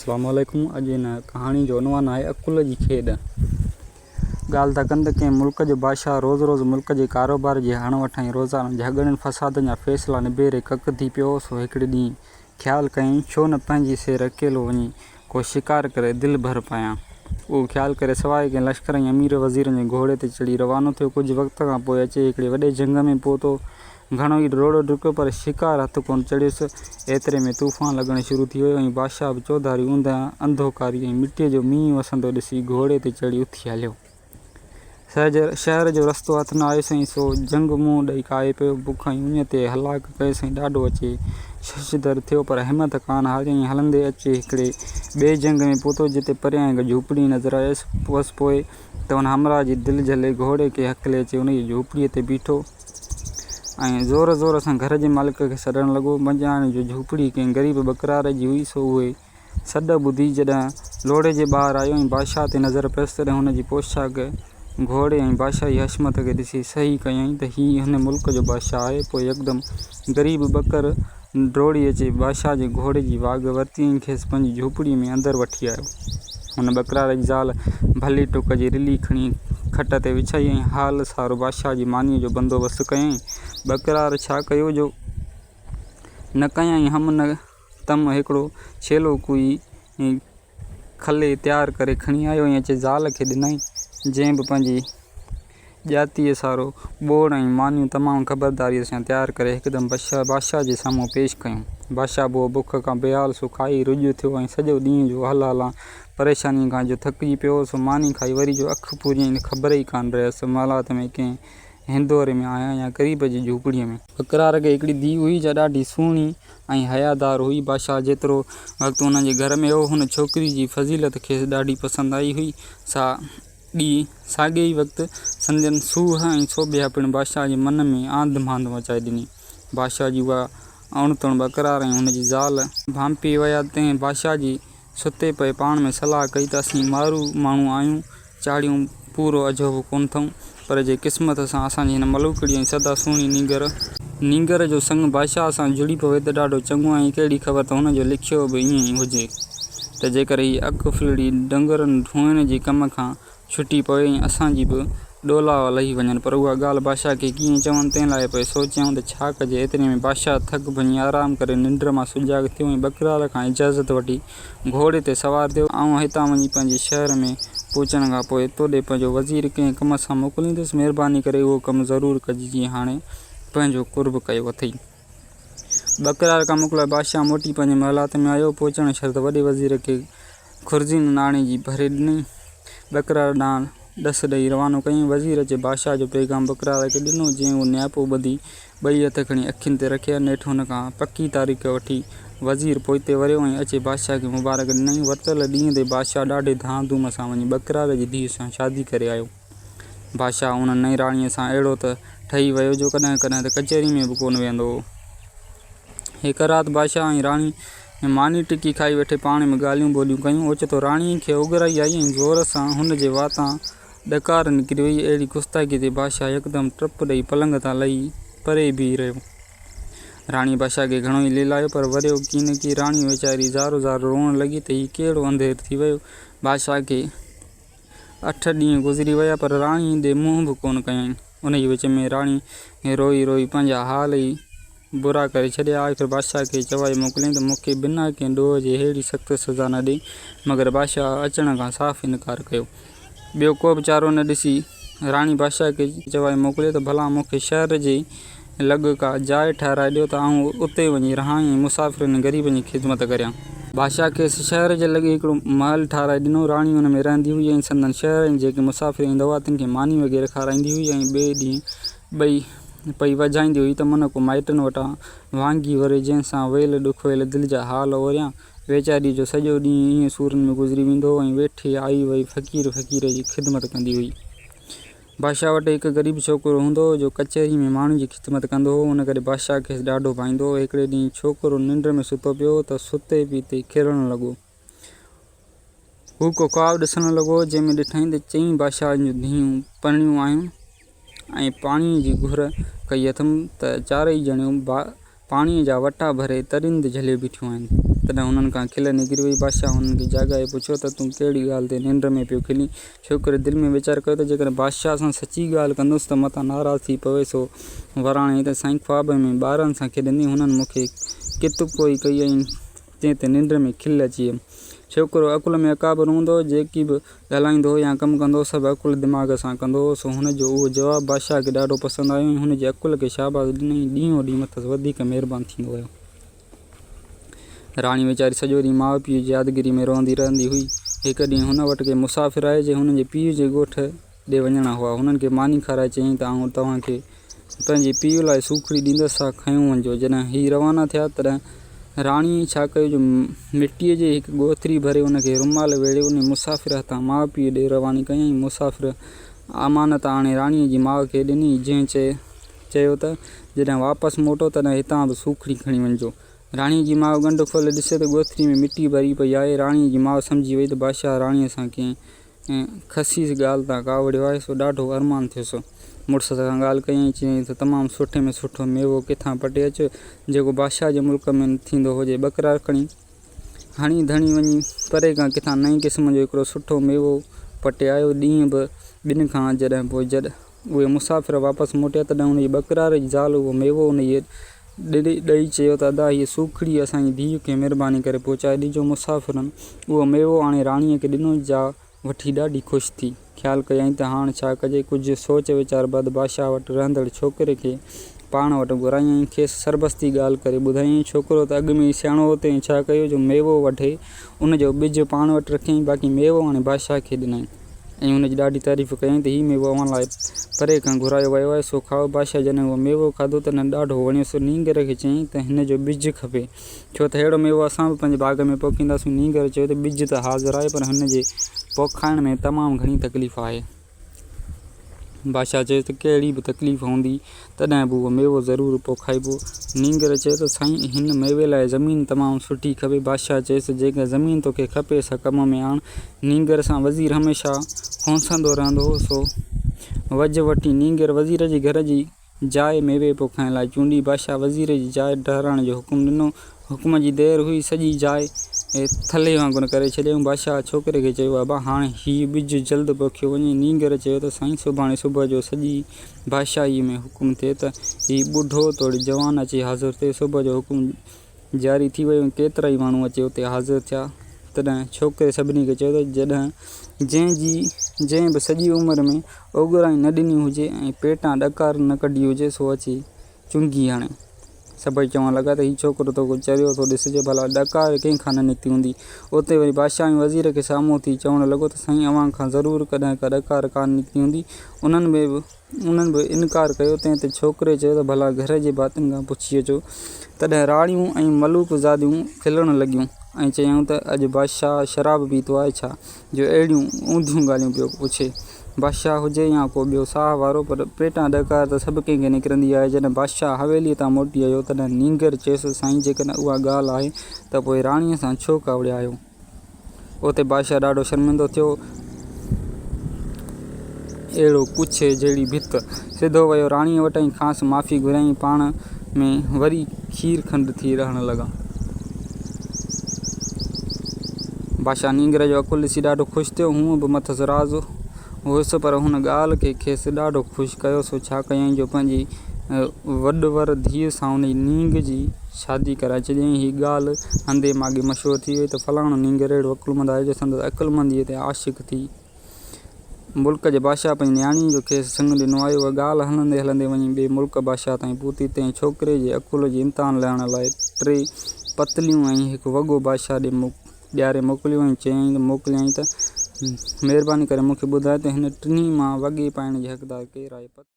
اسلام عليڪم اڄ هن ڪهاڻي جو عنوان آهي عقل جي کيڏ. ڳالهه ٿا ڪن ته ڪنهن ملڪ جو بادشاهه روز روز ملڪ جي ڪاروبار جي هڻ وٺ ۽ روزانه جهڳڙن فسادن جا فيصلا نبيري ڪڪ ٿي پيو هو سو هڪڙي ڏينهن خيال ڪيائين ڇو نه پنهنجي سير اڪيلو وڃي ڪو شڪار ڪري دل ڀر پايان. اهو خيال ڪري سواء ڪنهن لشڪر ۽ امير وزيرن جي گهوڙي تي چڙهي روانو ٿيو. ڪجهه وقت کان پوء اچي هڪڙي وڏي جهنگ ۾ پهتو. گهڻو ئي ڊوڙو ڊڪيو پر شڪار هٿ ڪونه چڙهيس. ايتري ۾ طوفان لڳڻ شروع ٿي ويو ۽ بادشاهه به چوڌاري اوندهه، انڌوڪاري ۽ مٽيء جو مينهن وسندو ڏسي گهوڙي تي چڙهي اٿي هليو. شهر جو رستو هٿ نه آيس ۽ سو جهنگ منهن ڏئي ڪاهي پيو. بک ۽ اڃ تي هلاڪ ڪيس ۽ ڏاڍو اچي ششدر ٿيو، پر همت ڪانه هاريائين. هلندي اچي هڪڙي ٻئي جهنگ ۾ پهتو، جتي پريان هڪ جهوپڙي نظر آيس. بس پوء ته ان همراهه جي دل جهلي گهوڙي کي هڪلي اچي انهيء جهوپڙيء تي بيٺو ۽ زور زور سان گهر جي مالڪ کي سڏڻ لڳو. منجهانئس جو جهوپڙي ڪنهن غريب ٻڪرار جي هئي، سو اهي سڏ ٻڌي جڏهن لوڙهي جي ٻاهر آيو ۽ بادشاهه تي نظر پيس، تڏهن هن جي پوشاڪ، گهوڙي ۽ بادشاهي حشمت کي ڏسي سهي ڪيائين ته هي هن ملڪ جو بادشاهه آهي. پوء يڪدم غريب ٻڪر ڊوڙي اچي بادشاهه جي گهوڙي جي واڳ ورتي ۽ کيس پنهنجي جهوپڙيء ۾ اندر وٺي آيو. هن ٻڪرار جي زال ڀلي ٽڪ جي رلي کڻي کٽ تي وڇائي ۽ حال سارو بادشاهه جي مانيء جو بندوبست ڪيائين. ٻڪرار ڇا ڪيو جو نه ڪيائين هم نه تم هڪڙو ڇيلو ڪوئي کلي تيار ڪري کڻي آيو ۽ اچي زال کي ڏنائين، جنهن به پنهنجي ڄاتيء سارو ٻوڙ ۽ مانيون تمام خبرداريء سان تيار ڪري هڪدم بادشاهه جي سامهون پيش ڪيون. بادشاهه به بک کان بيحال سو کائي رڄ ٿيو ۽ سڄو ڏينهن جو هل هلان پريشانيء کان جو ٿڪجي پيو هو سو ماني کائي وري جو اک پوريائين ته خبر ئي ڪانه رهيس ته محلات ۾ ڪنهن هندوري ۾ آهيان يا غريب جي جهوپڙيء ۾. ٻڪرار کي هڪڙي ڌيء هئي جا ڏاڍي سهڻي ۽ حيادار هئي. بادشاهه جيترو وقت هن جي گهر ۾ هو، هن ڇوڪريء جي فضيلت کيس ڏاڍي پسند آئي هئي. ساڳئي ئي وقت سندن سونهن ۽ سوڀيا پڻ بادشاهه جي من ۾ آنڌ مانڌ مچائي ڏني. بادشاهه جي اها اڻ تڻ ٻڪرار ۽ هن جي زال. ڀانپي ويا، تنهن بادشاهه جي ستي پئي پاڻ ۾ صلاح ڪئي ته اسين مارو ماڻهو آهيون، چاڙهيون پورو اجهو به ڪونه اٿئون، پر جي قسمت سان اسان جي هن ملوڪڙي ۽ سدا سهڻي نينگر. نينگر جو سڱ بادشاهه سان جڙي پوي ته ڏاڍو چڱو ۽ ڪهڙي خبر ته هن جو لکيو به ائين ئي هجي ته جيڪر هيء اک ڦلڙي ڊنگرن ڍوئڻ جي ڪم کان ڇٽي پوي ۽ اسان جي به ڏولاوا لهي وڃن، پر اها ڳالهه بادشاهه کي ڪيئن چون، تنهن لاء پئي سوچيائون ته ڇا ڪجي؟ ايتري ۾ بادشاهه ٿڪ ڀڃي آرام ڪري ننڊ مان سجاڳ ٿيو ۽ ٻڪرار کان اجازت وٺي گهوڙي تي سوار ٿيو. آئون هتان وڃي پنهنجي شهر ۾ پهچڻ کان پوء توڏي پنهنجو وزير ڪنهن ڪم سان موڪليندس. مهرباني ڪري اهو ڪم ضرور ڪج جيئن هاڻي پنهنجو قرب ڪيو اٿئي. ٻڪرار کان موڪلائي بادشاهه موٽي پنهنجي محلات ۾ آيو. پهچڻ شرط وڏي وزير کي خرزين ناڻي جي ڀري ڏني. ٻڪرار ڏانهن ڏس ڏئي روانو ڪيائين. وزير اچي بادشاهه جو پيغام ٻڪرار کي ڏنو، جنهن اهو نياپو ٻڌي ٻئي هٿ کڻي اکين تي رکيا. نيٺ هن کان پڪي تاريخ وٺي وزير پوئتي وريو ۽ اچي بادشاهه کي مبارڪ ڏنائين. ورتل ڏينهن تي بادشاهه ڏاڍي ڌام ڌوم سان وڃي ٻڪرار جي ڌيء سان شادي ڪري آيو. بادشاهه ان نئين راڻيء سان اهڙو ته ٺهي ويو جو ڪڏهن ڪڏهن ته ڪچهري ۾ به ڪونه ويهندو هو. هڪ رات بادشاهه ۽ راڻي ماني ٽڪي کائي ويٺي پاڻ ۾ ڳالهيون ٻولهيون ڪيون. اوچتو راڻيء کي اوڳرائي آئي ۽ زور سان هن جي واتان ڏڪار نڪري وئي. اهڙي گستاخيء تي بادشاهه يڪدم ٽپ ڏئي پلنگ تان لهي پري بيهي رهيو. راڻيء بادشاهه کي گهڻو ئي ليلايو پر وريو ڪينڪي. راڻي ويچاري زارو زار روئڻ لڳي ته هي ڪهڙو انڌير ٿي ويو. بادشاهه کي اٺ ڏينهن گذري ويا پر راڻي ڏي منهن به ڪونه ڪيائين. انهيء وچ ۾ راڻي روئي روئي پنهنجا حال ئي برا ڪري ڇڏيا. آخر بادشاهه کي چوائي موڪليائين ته مون کي بنا ڪنهن ڏوهه جي ههڙي سخت سزا نه ڏي. مگر بادشاهه اچڻ کان صاف انڪار ڪيو. ٻيو ڪو به چارو نه ڏسي راڻي بادشاهه کي چوائي موڪليو ته ڀلا مون کي شهر جي لڳ ڪا جاء ٺهرائي ڏيو ته آئون اتي وڃي رهان ۽ مسافرن ۽ غريبن جي خدمت ڪريان. بادشاهه کيس شهر جي لڳ هڪڙو محل ٺهرائي ڏنو. راڻي ان ۾ رهندي هئي ۽ سندن شهر ۽ جيڪي مسافر ايندا هئا، تن کي ماني وغيره کارائيندي هئي ۽ ٻئي ڏينهن ٻئي پئي وجهائيندي هئي ته من ڪو مائٽن وٽان وانگي وري، جنهن سان ويل ڏکويل دل جا حال اوريان. ويچاريء جو سڄو ڏينهن ائين سورن ۾ گذري ويندو هو ۽ ويٺي آئي وئي فقير فقير جي خدمت ڪندي هئي. بادشاهه وٽ هڪ غريب ڇوڪرو هوندو هو، جو ڪچهريء ۾ ماڻهن جي خدمت ڪندو هو، ان ڪري بادشاهه کيس ڏاڍو ڀائيندو هو. هڪڙي ڏينهن ڇوڪرو ننڊ ۾ ستو پيو هو ته ستي پيتي کلڻ لڳو. هو ڪو خواب ڏسڻ لڳو، جنهن ۾ ڏٺائين ته چئين بادشاهن جون ڌيئون پرڻيون آهن ۽ پاڻيء جي گهر ڪئي اٿم ته چارئي ڄڻيون پاڻيء جا وٽا ڀري ترين تي جهليو بيٺيون آهن. تڏهن هنن کان کل نڪري ويئي. بادشاهه هنن کي جاڳائي پڇيو ته، تون ڪهڙي ڳالهه تي ننڊ ۾ پيو کلين؟ ڇوڪري دل ۾ ويچار ڪيو ته جيڪڏهن بادشاهه سان سچي ڳالهه ڪندس ته متان ناراض ٿي پوي، سو وراڻيائين ته، سائين خواب ۾ ٻارن سان کيڏندي هنن مون کي ڪت ڪوئي ڪئي ۽ تنهن تي ننڊ ۾ کل اچي ويم. ڇوڪرو عقل ۾ اڪابر هوندو هو، جيڪي به ڳالهائيندو هو يا ڪم ڪندو هو، سڀ عقل دماغ سان ڪندو هو، سو هن جو اهو جواب بادشاهه کي ڏاڍو پسند آيو ۽ هن جي عقل کي شاباس ڏنائين. ڏينهون ڏينهن مٿس وڌيڪ مهربان ٿيندو ويو. راڻي ويچاري سڄو ڏينهن ماء پيء جي يادگيريء ۾ روئندي رهندي هئي. هڪ ڏينهن هن وٽ ڪي مسافر آيا، جي هن جي پيء جي ڳوٺ ڏي وڃڻا هئا. هنن کي ماني کارائي چيائين ته آئون توهان کي پنهنجي پيء لاء سوکڙي ڏيندس، سا کنيو وڃجو. جڏهن هي روانا ٿيا، تڏهن راڻيء ڇا ڪيو جو مٽيء جي هڪ ڳوٿري ڀري ان کي رومال ويڙهي انهي مسافر هٿان ماء پيء ڏي رواني ڪيائين. مسافر امانت آڻي راڻيء جي ماء کي ڏني، جنهن چيو ته جڏهن واپس موٽو، تڏهن هتان به سوکڙي کڻي وڃجو. راڻيء جي ماء ڳنڍ کولي ڏسي ته ڳوٿريء ۾ مٽي ڀري پئي آهي. راڻيء جي ماء سمجهي وئي ته بادشاهه راڻيء سان ڪنهن خسيس ڳالهه تان ڪاوڙيو آهي، سو ڏاڍو ارمان ٿيس. مڙس سان ڳالهه ڪيائين، چيائين ته تمام سٺي ۾ سٺو ميوو ڪٿان پٽي اچ، جيڪو بادشاهه جي ملڪ ۾ نه ٿيندو هجي. ٻڪرار کڻي هڻي ڌڻي وڃي پري کان ڪٿان نئين قسم جو هڪڙو سٺو ميوو پٽي آيو. ڏينهن به ٻن کان جڏهن پوء جڏهن اهي مسافر واپس موٽيا، تڏهن انهيء ٻڪرار جي زال اهو ميوو انهيء ڏئي چيو ته ادا هيء سوکڙي اسان جي ڌيء کي مهرباني ڪري پهچائي ڏجو. مسافرن اهو ميوو آڻي راڻيء کي ڏنو، جا وٺي ڏاڍي خوش ٿي. خيال ڪيائين ته هاڻ ڇا ڪجي؟ ڪجهه سوچ ويچار بعد بادشاهه وٽ رهندڙ ڇوڪري کي پاڻ وٽ گهرايائين. کيس سربستي ڳالهه ڪري ٻڌايائين. ڇوڪرو ته اڳ ۾ ئي سياڻو هو، تنهن ڇا ڪيو جو ميوو وڍي ان جو ٻج پاڻ وٽ رکيائين، باقي ميوو آڻي بادشاهه کي ڏنائين. ۽ ان جي ڏاڍي تعريف ڪيائين ته هي ميوو اوهان لاء پري کان گهرايو ويو آهي، سو کائو. بادشاهه جڏهن اهو ميوو کاڌو، تڏهن ڏاڍو وڻيس. نينگر کي چيائين ته هن جو ٻج کپي، ڇو ته ههڙو ميوو اسان به پنهنجي باغ ۾ پوکينداسون. نينگر چيو ته ٻج ته حاضر آهي، پر هن جي پوکائڻ ۾ تمام گهڻي تڪليف آهي. بادشاهه چيس ته ڪهڙي به تڪليف هوندي، تڏهن به اهو ميوو ضرور پوکائبو. نينگر چيو ته سائين، هن ميوي لاء زمين تمام سٺي کپي. بادشاهه چيس ته جيڪا زمين توکي کپي، سا ڪم ۾ آڻ. نينگر سان وزير هميشه کونسندو رهندو هو، سو وجهه وٺي نينگر وزير جي گهر جي جاء ميوي پوکائڻ لاء چونڊي. بادشاهه وزير جي جاء ٺهرائڻ جو حڪم ڏنو. حڪم جي دير هئي، سڄي جاء ٿلهي وانگر ڪري ڇڏيائون. بادشاهه ڇوڪري کي چيو، ابا، هاڻ هيء ٻج جلد پوکيو وڃي. نينگر چيو ته، سائين، سڀاڻي صبح جو سڄي بادشاهيء ۾ حڪم ٿئي ته هي ٻڍو توڙي جوان اچي حاضر ٿئي. صبح جو حڪم جاري ٿي ويو ۽ ڪيترائي ماڻهو اچي اتي حاضر ٿيا. تڏهن ڇوڪري سڀني کي چيو ته جڏهن جنهن جي جنهن به سڄي عمر ۾ اوڳرائي نه ڏني هجي ۽ پيٽان ڏڪار نه ڪڍي هجي سو اچي چنگهي هڻي. سڀئي چوڻ لڳا ته هي ڇوڪرو ته ڪو چريو ٿو ڏسجي، ڀلا ڏڪار ڪنهن کان نه نڪتي هوندي. اتي وري بادشاهه ۽ وزير کي سامهون ٿي چوڻ لڳو ته سائين اوهان کان ضرور ڪڏهن ڪا ڏڪار ڪانه نڪتي هوندي. انهن به انهن به انڪار ڪيو، تنهن تي ڇوڪري چيو ته ڀلا گهر جي ڀاتين کان پڇي اچو. تڏهن راڻيون ۽ ملوڪ زاديون کلڻ لڳيون ۽ چيائون ته اڄ بادشاهه شراب پيتو آهي ڇا، جو اهڙيون اونڌيون ڳالهيون پيو پڇي. بادشاهه هجي يا ڪو ٻيو ساهه وارو، پر پيٽان ڏڪار ته سڀ ڪنهن کي نڪرندي آهي. جڏهن بادشاهه حويليء تان موٽي آيو، تڏهن نينگر چيس، سائين جيڪڏهن اها ڳالهه آهي ته پوء راڻيء سان ڇو ڪاوڙيا آهيو؟ اتي بادشاهه ڏاڍو شرمندو ٿيو. اهڙو ڪڇي جهڙي ڀت. سڌو ويو راڻيء وٽ ۽ کانئس معافي گهريائين. پاڻ ۾ وري کير کنڊ ٿي رهڻ لڳا. بادشاهه نينگر جو عقل ڏسي ڏاڍو خوش ٿيو. هونء به مٿس راض هيس، پر هن ڳالهه کي کيس ڏاڍو خوش ڪيو، سو ڇا ڪيائين جو پنهنجي وڏ-ور ڌيء سان انهيء نينگ جي شادي ڪرائي ڇڏيائين. هيء ڳالهه هنڌين ماڳين مشهور ٿي وئي ته فلاڻو نينگر اهڙو عقلمند آهي جو سندس عقلمنديء تي عاشق ٿي ملڪ جي بادشاهه پنهنجي نياڻيء جو کيس سڱ ڏنو آهي. اها ڳالهه هلندي هلندي وڃي ٻئي ملڪ بادشاهه تائين پهتي. تنهن ڇوڪري جي عقل جي امتحان لهڻ لاء ٽي پتليون ۽ هڪ وڳو بادشاهه ڏي ڏياري موڪليو ۽ چيائين ته موڪليائين ته مهرباني ڪري مون کي ٻڌاء ته هن ٽنهي مان وڳي پائڻ جي حقدار ڪير آهي.